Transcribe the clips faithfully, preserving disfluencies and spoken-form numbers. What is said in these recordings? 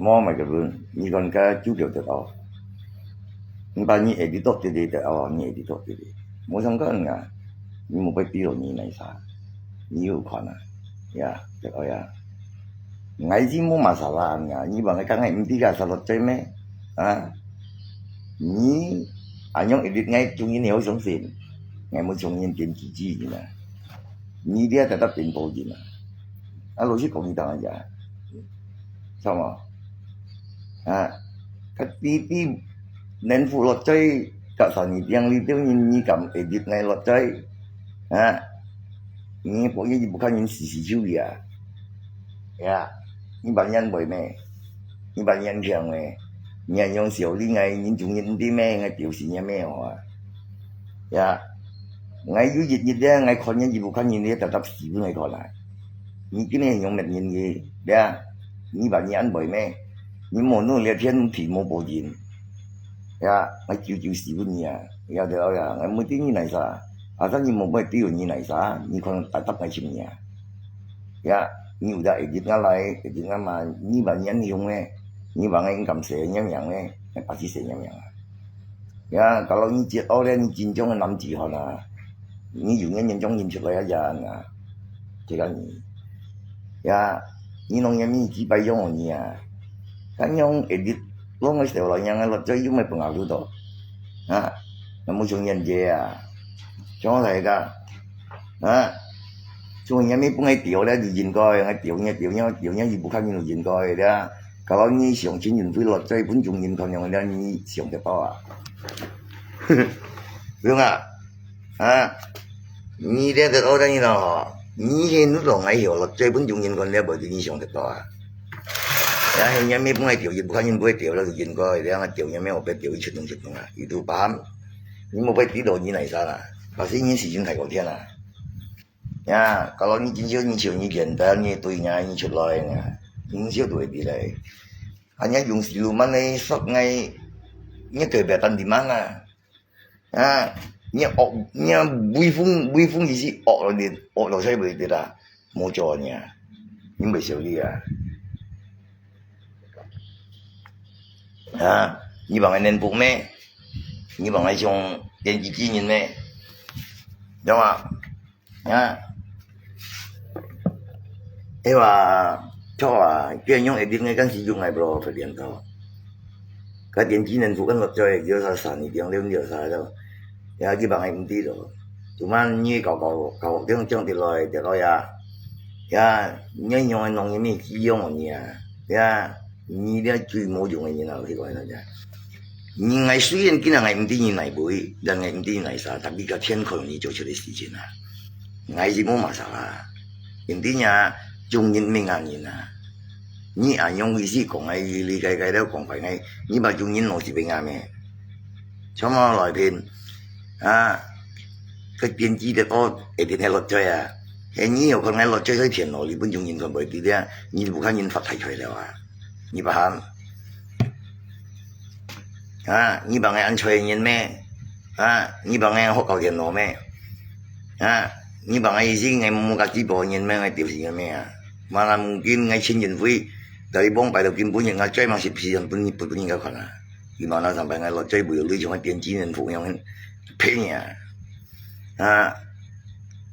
無麼个分，你看个就表得哦。你把你edit到這裡得哦，你edit到這裡，無相干啊。你無必要你哪啥，你有看啊，呀，得哦呀。𠊎是無masalah啊，你話𠊎講𠊎毋知个salah在咩？啊？你恁樣edit𠊎中意你好相信，𠊎無中意點幾句呢。你這tetap點報應啊！啊，老實講你當然呀，知無？啊，佢弟弟能付落在，甲啥你點你點你你敢edit𠊎落在？啊，你不你不看人死死就呀？呀，你把人會咩？你把人強咩？你還用小力𠊎，人中意你咩？𠊎丟死你咩好啊？呀，𠊎有一日咧，𠊎看人，佢不看人咧，tetap死分𠊎看啊！你今日用滅人个，對啊？你把你安慰咩？你無弄了天地無保人，呀，𠊎久久死分你啊！要得了呀，𠊎無知你哪啥，啊，但你無會知你哪啥，你看tetap𠊎尋你啊！呀，你有得edit𠊎來，edit𠊎嘛，你把你安用咩？你把𠊎应该死你命咩？𠊎把死死你命啊！ Ya, kalau你知道咧，你真正个男子汉啊，你永远人中人出来啊，ya，啊，这个你，ya，你弄人你几百样你啊，看样edit，弄个小老娘个落嘴又没本事多，啊，那么像人家啊，像那个，啊，像人家没本事丢咧，就应该，丢呢，丢呢，丢呢，又不看你就应该的啊。Kalau你想请人会落嘴，分中人看样咧，你想得到啊？ Đúng啊？啊，你這个老人家吼，你係你老愛曉咯，最本中人講了，無你想得到啊。也係人家本來掉，也不看人不會掉了，應該這樣掉，也沒有被掉一出東西啊，一度把，你莫被跌倒，你哪啥啦？把事情事情太过天啦。Ya，kalau你真少，你少，你简单，你对人，你出来呢，你少对的嘞。啊，你用siluman呢，说呢，你特别单的嘛啊。 啊，你惡，你威风，威风意思惡了你，惡了才袂得啦，無做呢，你袂受力啊。啊，你帮人能补咩？你帮人像电视机人咩？知道吗？ 啊，哎哇，错啊，居然用edit个，kan si yung ay bro，可怜到。Ka電機能做緊落嘴，有啥啥你點了有啥了，呀，基本上毋知咯。Cuman你搞搞搞，這樣這樣的來，的來呀，呀，你用个弄个咩，用个你啊，呀。 你這最無用个人啊，有去管人家。你，𠊎雖然今日𠊎毋知你哪位，但𠊎毋知你哪啥，tapi个天可能你做出个事情啊。𠊎是無masalah。因為啊，中人命啊人啊。你恁樣意思講，𠊎理解解了講法，𠊎，你把中人老是被俺咩？全部來騙。 啊，个電機个多，一定係落嘴啊。係你有可能落嘴在電腦裡，本中人看袂到啊，你就不看人發大財了啊。你paham？啊，你幫𠊎安吹人咩？啊，你幫𠊎學搞電腦咩？啊，你幫𠊎以前个木家直播人咩？𠊎丟死人咩啊？Mana mungkin𠊎千人會，dari bong pai到今晡日，𠊎最忙是時間分你，分你个看啊。 Di mana sampai ngai locoi bui lui cuma pian cinin fu yang penya. Ha,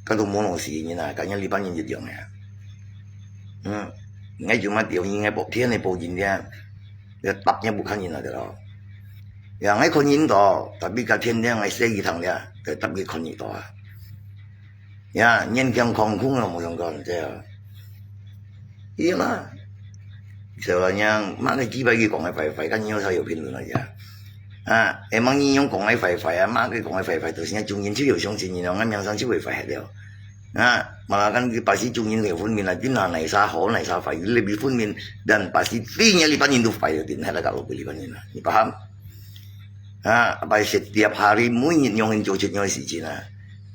kadu mono si ni na, kanya lipan ni jong ya. Hmm, ngai cuma tiong ni ngai pok tian ni pok jin dia. Dia tapnya bukan ni na dia. Ya ngai kon yin to, tapi ka tian dia ngai sei tang dia, tetap ngai kon ni to. Ya, nyen kiang kong kung lo mo yong kon, 对啊。Iya ma. Sebenarnya, mana kibai ki kong ai fai fai, kan nyo sa yo pin lu na ya. Ha, emang ni yong kong ai fai fai, ama ki kong ai fai fai, tu sinya chung yin chi yo xiong chi ni yong, ngan miang sang chi wei fai hai liao. Ha, mana kan ki pasi chung yin yo fun min la, din na nai sa ho, nai sa fai, le bi fun min, dan pasi ti nya li pan yin du fai, din hai la ka lo bi li pan yin na. Ni paham? Ha, apa setiap hari mo yin yong yin jo chit nyo si chi na.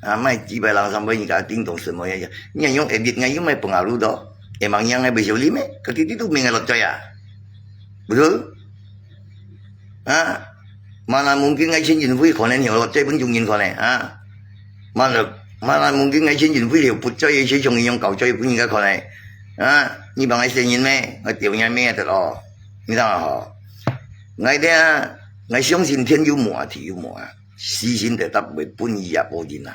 啊，卖几百人、三百人家叮咚什么呀？你用edit ngai又卖pengaruh to. Emang yang ngai bisa lima, kaki itu mengalot saya. Betul? Ha? Mana mungkin ngai chen jin fui konen yang lot saya pun jung yin konen, ha? Mana, mana mungkin ngai chen jin fui liu put saya, saya jung yang kau saya pun yang konen. Ha? Ni bang ngai sen yin me, ngai tiau nya me atat oh. 你知道吼？𠊎咧，𠊎相信天有無啊，地有無啊，死神特特會分伊啊報應啊。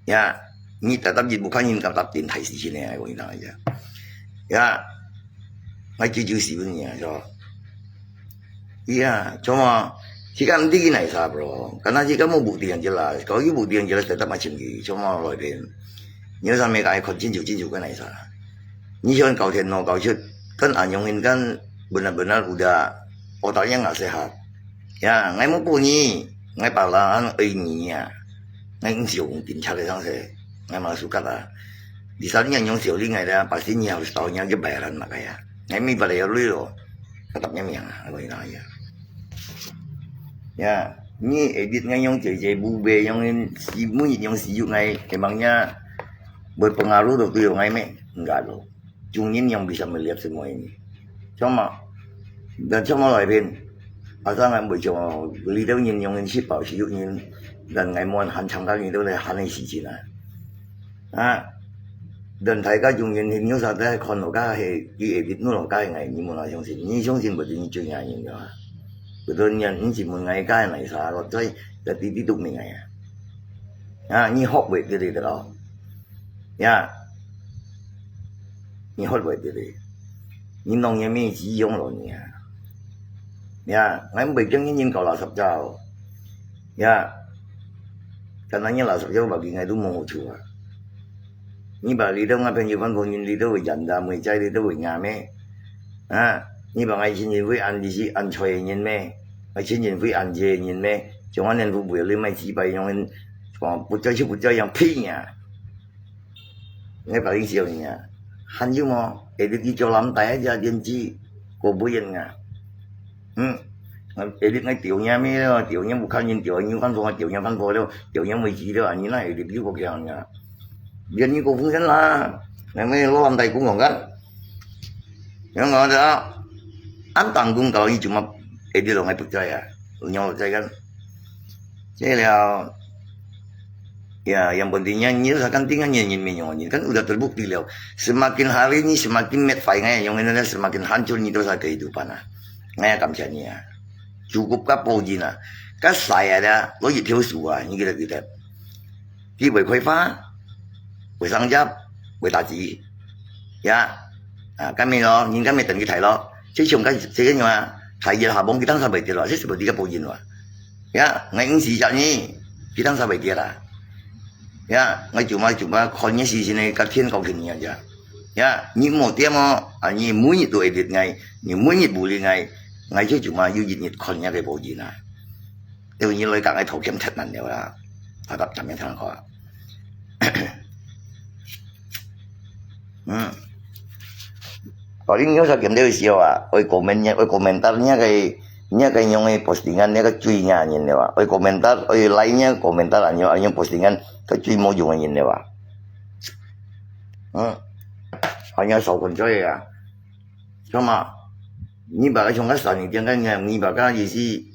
呀，你特特日不看人，特特變大死神呢，我跟你讲一下。呀，𠊎舅舅死分你啊，是吧？Iya, cuma, jika nanti gini sa, bro. Karena jika mau bukti yang jelas, kalau you bukti yang jelas tetap macam ni, cuma lain. Ni sampai kaya kon cincu cincu kan sa. Ni sian kau ten no kau cut kan anyong in kan benar-benar udah otaknya nggak sehat. Ya, ngai mau puni, ngai palaan ai ni ya. Ngai nsiu kung tin cari sang se, ngai malah suka lah. Di sana nyong siu li ngai dah, pasti ni harus tahu nya je bayaran makanya. Ngai mi pada ya lu lo. Tetap nyam yang, aku ina ya. Ya, ni edit ngai nyong cece bube nyong in si mu nyong si yuk ngai emangnya berpengaruh tu tu nyong ngai me, enggak lo. Cuma nyong bisa melihat semua ini. Cuma, dan cuma lain. Asal ngai boleh cuma beli tu nyong in si pau si yuk nyong dan ngai muan han chang kang itu le han si cina. Ah, dan thai ka jung yin hin nyu sa te kon lo ka he ki e bit nu lo ka ngai ni mo na xiong sin, ni xiong sin bo tin ni chui ngai ni ma. Bo tin yan ni ji mun ngai ka nai sa lo zai da ti ti tuk mi ngai. Ah, ni hok wei ti ti lo. Ya. Ni hok wei ti ti. Ni nong ye mi ji yong lo ni ya. Ya, ngai mbai kiang ni nyin kau la sap jao. Ya. Kan nai nyin la sap jao ba ki ngai tu mo chu a. Ni ba li dong a pen yu fan ko nyin li do yan da mui jai li do nya me. Ha, ni ba ngai chin yin hui an di si an choi yin me. Ngai chin yin hui an je yin me. Jong an nen fu bui li mai chi bai yong en. Ko bu jai chi bu jai yang pi nya. Ngai ba li siu nya. Han yu mo, e di ki jo lam tai ja dien ji ko bu yin nga. Hmm. Edit ngai tiểu nha mi lo, tiểu nha bu kan yin tiểu nha fan fo, tiểu nha fan fo lo, tiểu nha mui ji lo, ani na edit yu ko kiang nya. Biar ni ko fung sen la, ngai mai lo lam tai kung kan. Yang ngai da, an tang kung kalau ni cuma edit lo ngai percaya, nyau percaya kan. Jadi liao, ya, yang pentingnya ni sekarang tinggal ni ni minyo ni kan udah terbukti liao. Semakin hari ni semakin met fai ngai, yang ini semakin hancur ni tu sa kehidupan ah. Ngai kam sia ni ah. Cukup ka po ji na. Ka sai ada, lo yit thiu su ah, ni kita kita. Ki wei koi fa, wei sang jap, wei ta ji. Ya. Ah, kami lo, ni kami tengki thai lo. Cik cium ka, cik ni ah, thai ji ha bong kita sa bai ti lo, cik sebab tiga po ji lo. Ya, ngai ing si jak ni, kita sa bai ti la. Ya, ngai cuma cuma kon ni si sini ka thiên kau kini aja. Ya, ni mo tiap mo, ah, ni mui ni tu edit ngai, ni mui ni buli ngai, ngai je cuma yu yit ni kon ni ke po ji na. Tapi ni loi ka ngai thau kiam that nan dia la. Agak tam yang thang ko. Hmm. Kau ni nyo sa kiam dia siu ah, oi comment nya, oi komentar nya kai, nya kai nyong ai postingan nya ka cui nya nyin dia wa. Oi komentar, oi like nya komentar anyo anyo postingan ka cui mo yung nyin dia wa. Hmm. Hanya sau kon cui ya. Sama. Ni ba ka chong ka sa ni tiang kan nya, ni ba ka yi si.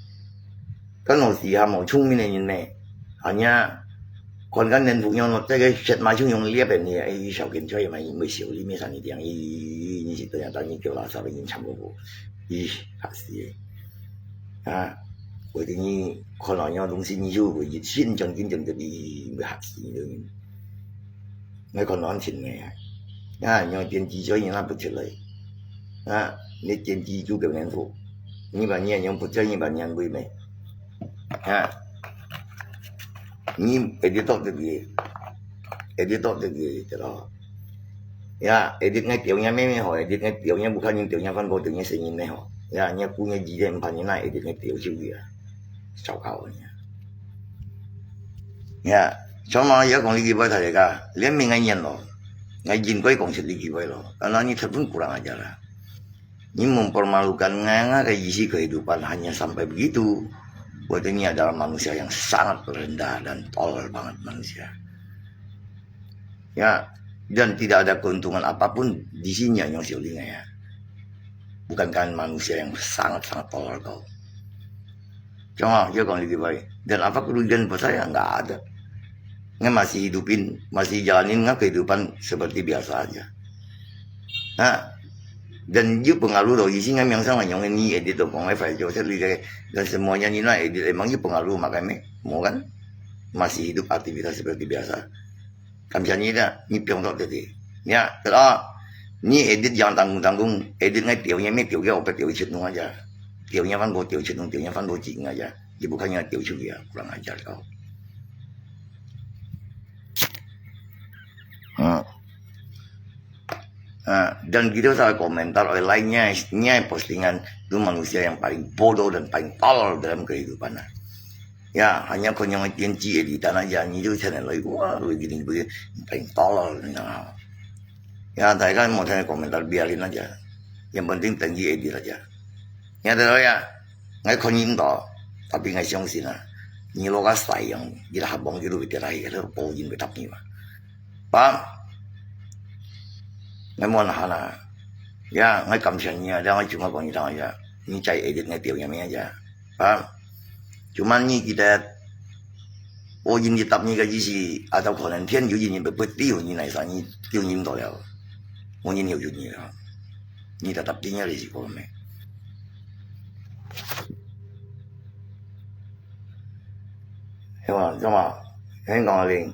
Kan no si ha mo chung min yin me. Hanya. Kon kan nen fu nyong no te ke shet ma chung yong liap ni ai xiao ken cui ma yin me xiu li me sa ni tiang yi ni si te ya ta ni kiu la sa yin cham ko. Yi ha si. Ha. Wei de ni kon lo nyong dong si ni yu wei yi sin jang kin jang de yi me ha si ni. Ngai kon lo an chin me. Ya, nyong tien ji cui ni na bu chui lai. Ha, ni tien ji ju ke nen fu. Ni ba nian nyong bu chui ni ba nian wei me. Ha. Ni edit tok de bi. Edit tok de bi te lo. Ya, edit ngai tiau nya me me ho, edit ngai tiau nya bu kan yin tiau nya fan ko tiau nya se yin me ho. Ya, nya ku nya ji de mpan ni na edit ngai tiau chiu ya. Chau kau nya. Ya, cuma ya kong li ki bai thai ka. Lian mi ngai nyen lo. Ngai jin koi kong sit li ki bai lo. Karena ni thot pun kurang ajar lah. Ni mempermalukan ngai, ngai ke isi kehidupan hanya sampai begitu. Buat ini adalah manusia yang sangat rendah dan tolol banget manusia. Ya, dan tidak ada keuntungan apapun di sini yang siuling ya. Bukan kan manusia yang sangat-sangat tolol kau. Cuma dia kong lagi baik. Dan apa kerugian buat saya? Nggak ada. Nggak masih hidupin, masih jalanin nggak kehidupan seperti biasa aja. Nah, Dan you pengaruh to, isi ngai miang sang anyong ni edit to kong ai fai jo set li ke, dan semua nya ni na edit emang you pengaruh makai me, mo kan? Masih hidup aktivitas seperti biasa. Kamsia ni da, ni piang to tete. Nya, kala, ni edit yang tanggung tanggung, edit ngai tiau nya me tiau ke opat tiau chet nung aja. Tiau nya fan bo tiau chet nung, tiau nya fan bo cing aja. Dia bukannya tiau chet ya, kurang ajar kau. Ha. Ha, dan kita salah komentar oleh lainnya, nya postingan tu manusia yang paling bodoh dan paling tolol dalam kehidupan. Ya, hanya konyol tian ji di tanah ya, ni tu channel lai, wah, lu gini bagi paling tolol ni. Ya, 大家莫聽佢講，biarin aja. Yang penting等佢edit aja. Ya, tahu ya, ngai konyol to, tapi ngai 相信啊，你 lo ka sayang, kita habang kita bete lai, kita po jin betap ni ma. Paham? Ngai mo na hana. Ya, ngai 感謝你啊，ngai cuma konyol to aja. Ni cai edit ngai tiau ya me aja. Paham? Cuman ni kita, oh, ini tetap ni gaji si, atau konon tian yu ini bebetiu ni nai sa ni tiu ni to liao. Mo ni yu ni liao. Ni tetap tinggal di siko me. Hewa, sama. Heng kong aling.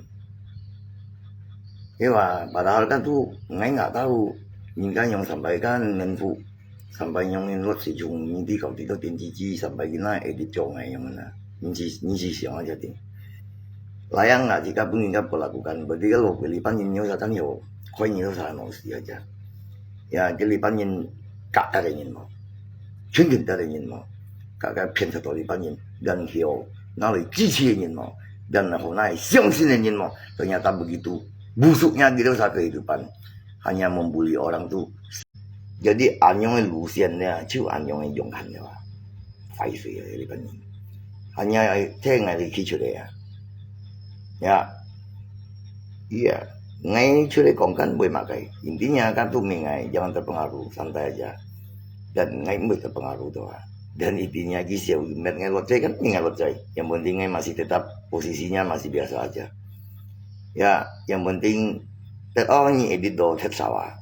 Hewa, padahal kan tu ngai nggak tahu. Ni kan yang sampaikan menfu. Sampai nyong in lot si chung, ni di kau di to tin ji ji, sampai gina edit jong ai nyong na. Ni si, ni si siang aja ting. Layang na jika pun jika pelakukan, berarti kalau beli pan ni nyo sa tan yo, koi ni sa no si aja. Ya, jadi pan ni kak ada ni mo. Chun chun ada ni mo. Kak kak pian sa to di pan ni, dan hiu, na li ji ji ni mo. Dan ho na 相信的人 mo. Ternyata begitu. Busuknya gitu sa kehidupan. Hanya membuli orang tu. Jadi anyong e 路線呢，就anyong e 用行了啊。壞水啊，這個人。Hanya聽𠊎哋企出來啊。Ya。Iya。𠊎出來講kan會麼个？Intinya kan tu mi ngai, jangan terpengaruh, santai aja. Dan ngai mesti terpengaruh tu ah. Dan intinya kisah met ngai lot cai kan mi ngai lot cai. Yang penting ngai masih tetap posisinya masih biasa aja. Ya, yang penting, tet oh ni edit do tet sawa.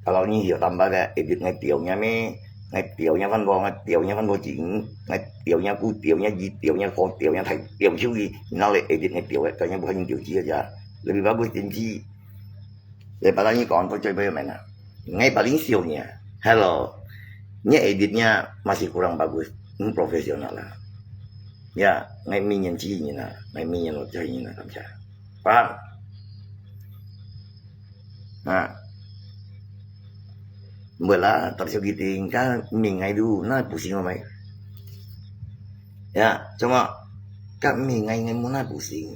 Kalau ni hiu tambah ke edit ngai tiau nya me, ngai tiau nya fan bo, ngai tiau nya fan bo jing, ngai tiau nya ku, tiau nya ji, tiau nya ko, tiau nya thai, tiau chiu yi, ni nao le edit ngai tiau, kau nya bukan tiau ji aja. Lebih bagus tin ji. Daripada ni kau kau cuba main lah. Ngai paling siau nya. Hello. Nya edit nya masih kurang bagus. Ni profesional lah. Ya, ngai minyan ji ni na, ngai minyan lo ji ni na, kamsia. Paham? Ha. Mula tak siap giting kan mingai du na pusing mai. Ya, cuma kan mingai ngai muna pusing.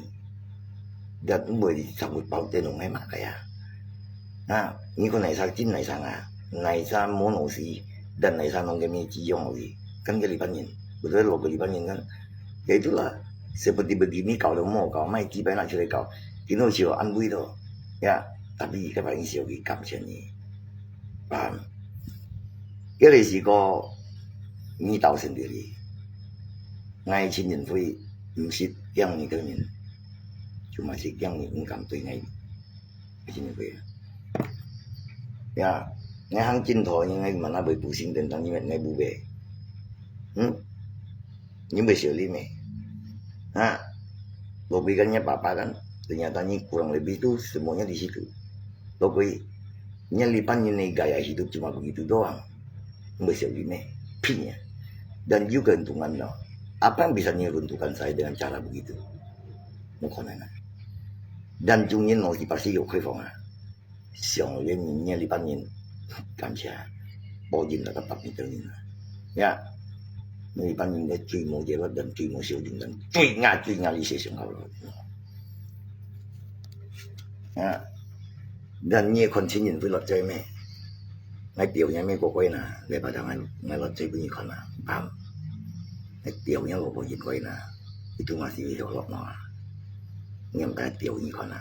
Dan boleh disambut paut dia nung ngai mak kaya. Ha, ni ko naisa jin naisa nga, naisa monosi, dan naisa nong kami jiyong lagi. Kan ke lipan yin, betul lo ke lipan yin kan. Ya itulah, seperti begini kau lo mo kau mai kibai nak curi kau. Kino sio an bui to. Ya, tapi ke paling sio ki kam chen ni. Paham? Ke le si ko ni tau sendiri. Ngai chin yin fui, msit yang ni ke yin. Cuma si yang ni ngam tui ngai. Chin yin fui. Ya, ngai hang chin tho ni ngai mana bui pusing tentang ni ngai bu be. Hmm? Ni bui sio li me. Ha? Lo bui kan nya papa kan. Ternyata ni kurang lebih tu semuanya di situ. Lo bui nya lipan ni gaya hidup cuma begitu doang. Bui sio li me. Pinya. Dan juga untungan no. Apa yang bisa ni runtuhkan saya dengan cara begitu? Mukon na. Dan jungin no si pasti yo koi fong ah. 想念你，你个禮拜日，感謝，保佑大家百年等你啦。呀，你禮拜日个最無結論，最無小定論，最硬最硬你寫上好了。啊，但你也看親人會落罪咩？𠊎表演咩過過啦，你把它𠊎𠊎落罪分你看啦，啊，𠊎表演我過過啦，itu masih會落嘛。你毋該表演看啦。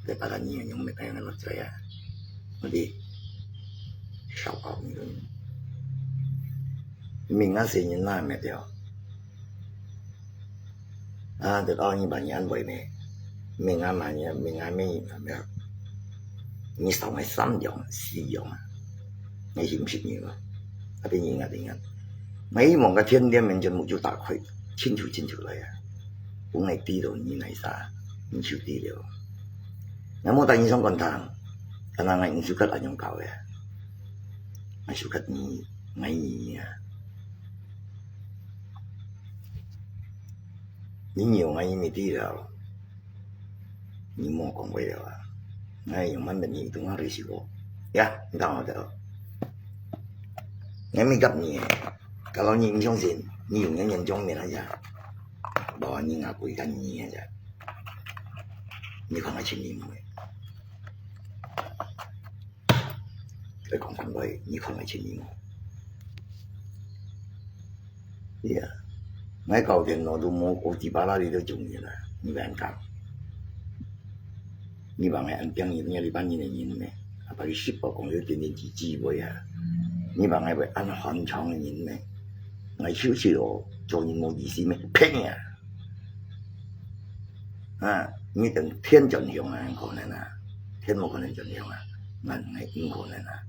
Daripada nyi yang mét yang ngelot saya. Nanti, shout out ni. Minga sinin na mét yo. Ah, det oh ni banyan boy me. Minga manya, minga me na mét. Ni sao ngai sam yong, si yong. ，𠊎心實你啊，啊，變人啊，變人。𠊎希望个天頂面全部就打開，清楚清楚來啊，分𠊎知道你哪儕，你就知了。𠊎無帶你上官堂，敢若𠊎毋手腳恁樣搞个，𠊎手腳你，𠊎你啊。你有𠊎你知了。 你莫講話了啊！𠊎用慢慢你同我來說。呀，你聽我个。𠊎毋答你，假如你毋相信，你用你眼睛面來呀。無你𠊎會跟你个。你看𠊎真面目。 你講坦白，你看𠊎真面目。對啊，𠊎搞電腦都無，我幾巴拉你都中意啦，你敢講？你話𠊎恁驚人，你這班人个人咩？啊，把你食飽講了點點幾句話啊！你話𠊎會恁寒窗个人咩？𠊎休息哦，做人無意思咩？騙你啊！ 啊，你等天轉向啊，可能啊，天無可能轉向啊，𠊎，𠊎毋可能啊。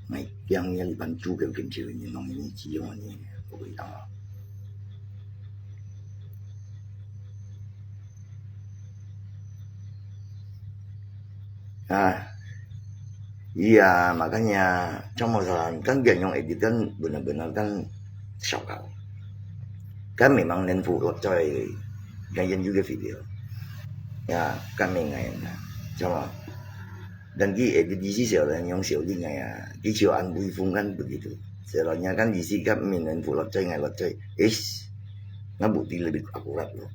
𠊎驚你這班主教跟住你弄你自己，你不會當啊。啊， 伊啊，嘛看呀，全部啥，跟原用edit跟本來本來跟小搞，跟美盲人服落在跟研究个video，呀，跟美盲人啊，什么，dan佢edit意思小人用小人个呀，佢就安慰风干不gitu，所以人家跟意思跟美盲人服落在，落在，诶，那不比lebih akurat咯。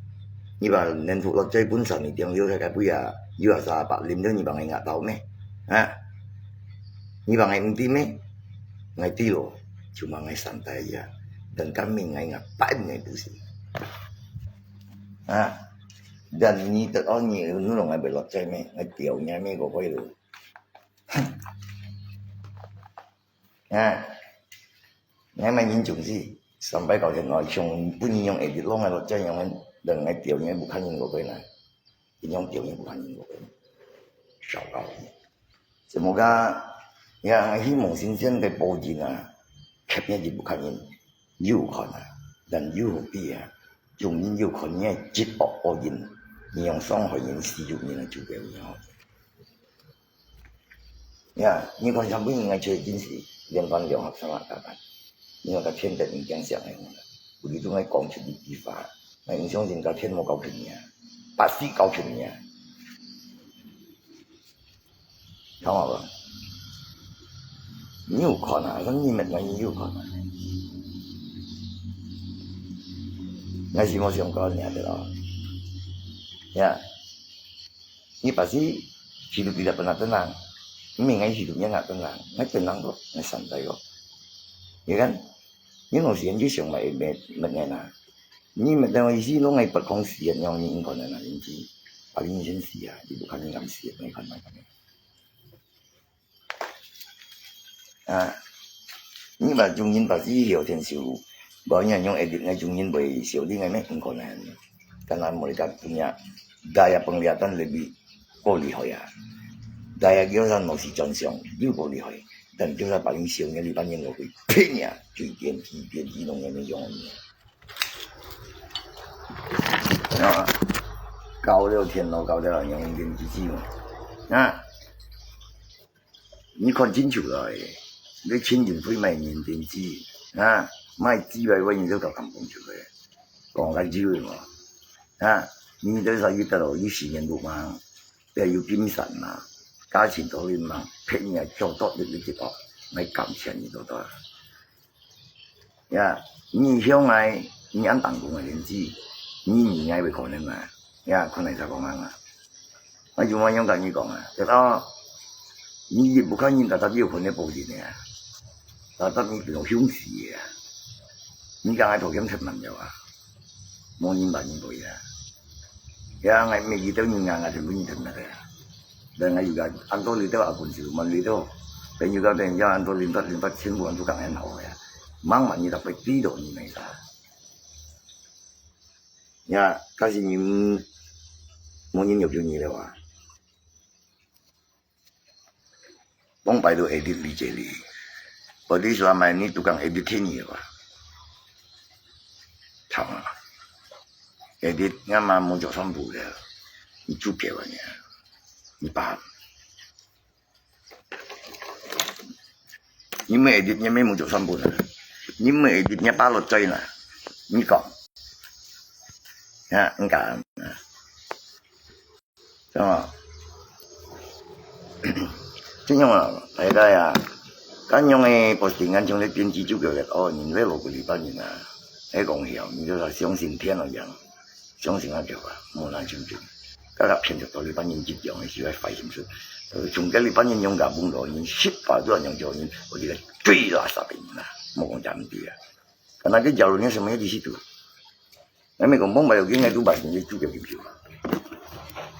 你把人服落在本身一定有个个不呀，有啊啥把领导你把人家倒咩？ 啊，你話𠊎毋知咩？𠊎知咯，就話𠊎善待呀，等革命𠊎，𠊎辦𠊎不是。啊，dan你得哦，你弄𠊎袂落ใจ咩？𠊎丟你咩个會咯。啊， 𠊎嘛人總是，上擺搞電腦，像本人用edit弄个咯，這樣个，人來丟，人不看人个个呢，人用丟，人不看人个个，少搞一點。怎麼个？呀，希望新鮮个報紙啊，刻面就不看人，有看啊，但有何必啊？總人有看你个直播報紙，你用傷害人、侮辱人个就不要。 呀，你看上半年𠊎出去真是連番兩盒三盒加班，你看佢天天物件上來，有時都愛講出一句話，𠊎毋相信佢天無搞出名，八字搞出名。聽好無？你有看啊？你問𠊎，你有看啊？𠊎是無想過你啊，對咯？呀。 你pasti hidup tidak pernah tenang. Mingay hidup niya nggak tenang. Nggak tenang kok, nggak santai kok. Ya kan? Ini mau sian juga yang mai met met ngena. Ini met ngena isi lo ngai pekong sian yang ni ingkon na inci. Paling sian sia, ibu kami ngam sian ngai kan mai kami. 啊，你話中人把自己曉天收，無人用edit，𠊎中人會收你个咩？毋可能。敢若mereka punya daya penglihatan lebih過厲害啊。Daya kios masih 轉向，又過厲害，但kios paling 少个，你把人落去騙啊，最奸，最奸，最弄个那種。啊，搞了天咯，搞了人用天机器嘛。啊。 你看清楚來，你親人會買人電視，啊，買幾百萬你都搞搞講出來，講个就嘛，啊，你都說一得了一十年不忙，要有金山嘛，家庭都有嘛，骗你啊，叫到你你知道，來感謝你多多。 呀，你向來你恁當公个年紀，你你愛會可能啊？呀，可能才講啊。我就我樣跟你講啊，這个你也不看人家他有可能不人啊，他他你不用凶死啊，你刚才头先吃蛮了啊，莫人把你不呀。Ya，𠊎每日都人啊，𠊎全部人疼个呀。 Dengan juga anto lito akun si Roman lito. Dan juga dan ya anto limpat limpat sin bukan tukang en hao ya. Mang man ni dapat tido ni na isa. Ya, kasi ni mo ni nyok ni lewa. Pong pai do edit li jeli. Berarti selama ini tukang edit ini apa? Sama. Edit-nya mah mau jauh sampu dia. Itu kewanya. Ini paham. Ini edit-nya memang jauh sampu na. Ini edit-nya palut coy na. Ini kok. Ya, enggak. Sama. 這樣啊，大家呀，恁樣个postingan像咧編輯就叫哦，你這老古里班人啊，還講笑，你就說相信天了講，相信啊就啊，莫難相信。大家騙得到里班人一樣的是會壞心思，呃，從這里班人用个網络人，十八都要用叫人，我覺得最垃圾的人啊，莫講咱們的啊。那個假如你什麼意思都，那美國夢白有應該都把人家主角給救了。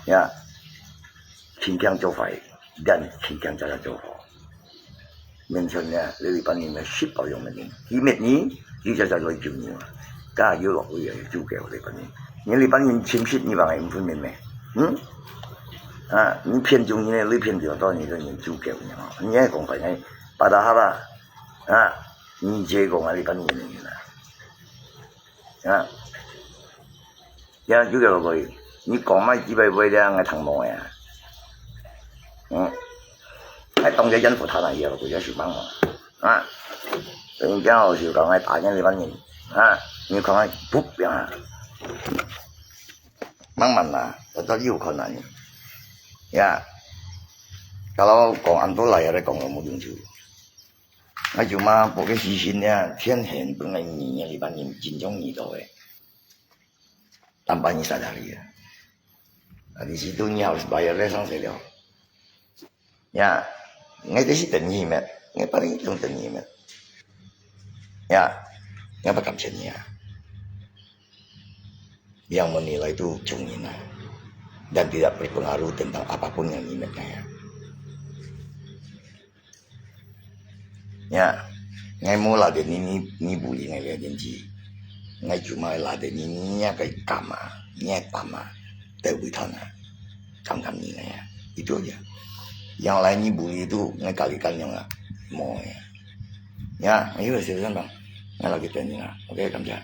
Ya，輕輕做壞，dan輕輕做做好。Mention呢，你禮拜日呢，十包用个呢，佢滅你，佢就在來救你嘛。加有落去啊，主角禮拜日。你禮拜日侵蝕你話个五分面咩？嗯？啊，你騙中你呢，你騙掉到你个人主角呢？你愛講壞呢，巴達哈巴，啊，你這講啊，禮拜日呢？ 啊，也有个落去，你講麼幾百倍了，𠊎聽無呀。嗯，還當作煙火彈啊，也落去也是忙嘛。啊，人家好笑講，𠊎打人禮拜日，啊，你看𠊎噗呀，慢慢啦，我到有困難。呀，kalau講恁多來，也來講了，無用處。 啊，就嘛，不過犧牲了，天天本來你，你禮拜日真正你到个，但把你杀掉了。啊，你是都你好是把要来上谁了？呀，我这是等你们，我把你弄等你们。呀，我不感谢你啊。Yang menilai tu cungin ah. Dan tidak berpengaruh tentang apapun yang ni nak kaya. Ya, ngai mo lade ni ni ni buli ngai le den ji. Ngai cuma lade ni ni nya kai kama, nya kama, te bui thana. Kam kam ni ngai ya. Itu aja. Yang lain ni buli tu ngai kali kan yang ah. Mo ya. Ya, ayo sila bang. Ngai lagi tanya. Oke, kamsa.